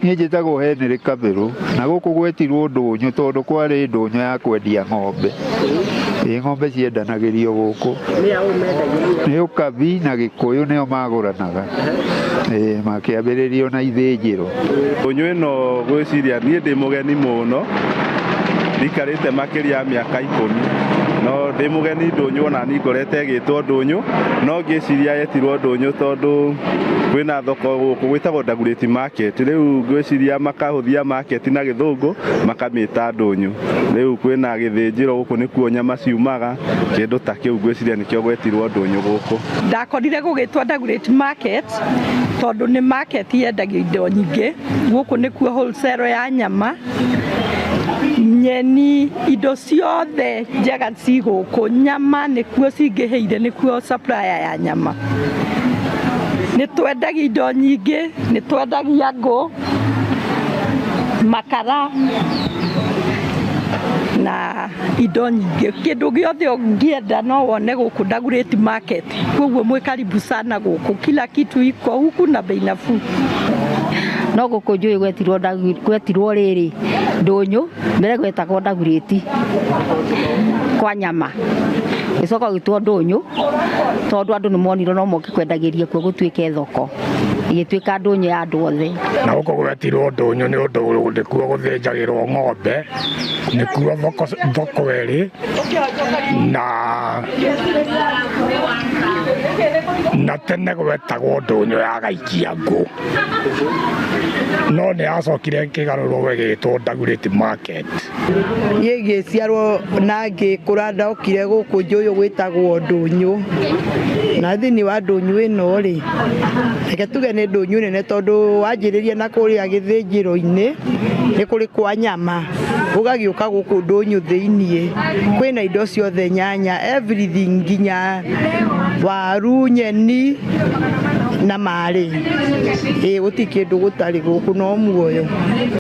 Niĩ njĩtagwo Henry Kabĩrũ na gũkũ gwetirwo ndũnyũ tondũ kwarĩ ndũnyũ ya kwendia ng'ombe. Ĩ ng'ombe ciendanagĩrio gũkũ. Nĩ Ũkabi na Gĩkũyũ nĩo magũranaga. Ĩ makĩambĩrĩrio na ithĩnjĩro. Ndũnyũ ĩno ngwĩciria niĩ ndĩ mũgeni mũno, ndikarĩte makĩria ya mĩaka 10, no ndĩ mũgeni ndũnyũ ona niĩ ngorete ĩgĩtwo ndũnyũ, no ngĩciria yetirwo ndũnyũ tondũ kwĩna thoko gũkũ gwĩtagwo Dagoretti Market, rĩu ngwĩciria makahũthia market na gĩthũngũ makamĩta ndũnyũ, rĩu kwĩna gĩthĩnjĩro gũkũ nĩkuo nyama ciumaga, kĩndũ ta kĩu ngwĩciria nĩkĩo gwetirwo ndũnyũ gũkũ. Ndakorire gũgĩtwo Dagoretti Market tondũ nĩ market yendagio indo nyingĩ, gũkũ nĩkuo wholesale ya nyama, nyeni, indo ciothe njega ci gũkũ, nyama nĩkuo cingĩhĩire, nĩkuo supplier ya nyama. Nĩ twendagia indo nyingĩ, nĩ twendagia ngũ, makara na indo nyingĩ. Kĩndũ gĩothe ũngĩenda no wone gũkũ Dagoretti Market. Koguo mwĩ karibu sana gũkũ, kila kitu iko huku na bei nafuu. No gũkũ njũĩ gwetirwo gwetirwo rĩrĩ ndũnyũ, mbere gwetagwo Dagoretti kwa nyama, gĩcoka gũgĩtwo ndũnyũ tondũ andũ nĩ monire no moke kwendagĩria kuo gũtuĩke thoko, ĩgĩtuĩka ndũnyũ ya andũ othe. Na gũkũ gwetirwo ndũnyũ nĩ ũndũ nĩkuo gũthĩnjagĩrwo ng'ombe, nĩkuo thoko ĩrĩ, na tene gwetagwo ndũnyũ ya gaikia ngũ, no nĩ yacokire ĩkĩgarũrwo ĩgĩtwo Dagoretti Market. Niĩ ngĩciarwo na ngĩkũra ndokire gũkũ njũĩ gwĩtagwo ndũnyũ, na thĩinĩ wa ndũnyũ ĩno rĩ, reke tuge nĩ ndũnyũ nene tondũ wanjĩrĩria na kũrĩa gĩthĩnjĩro-inĩ nĩ kũrĩ kwa nyama, ũgagĩũka gũkũ ndũnyũ thĩiniĩ kwĩna indo ciothe, nyanya, everything, nginya waru, nyeni na marĩ. Ĩ gũtirĩ kĩndũ gũtarĩ gũkũ no muoyo.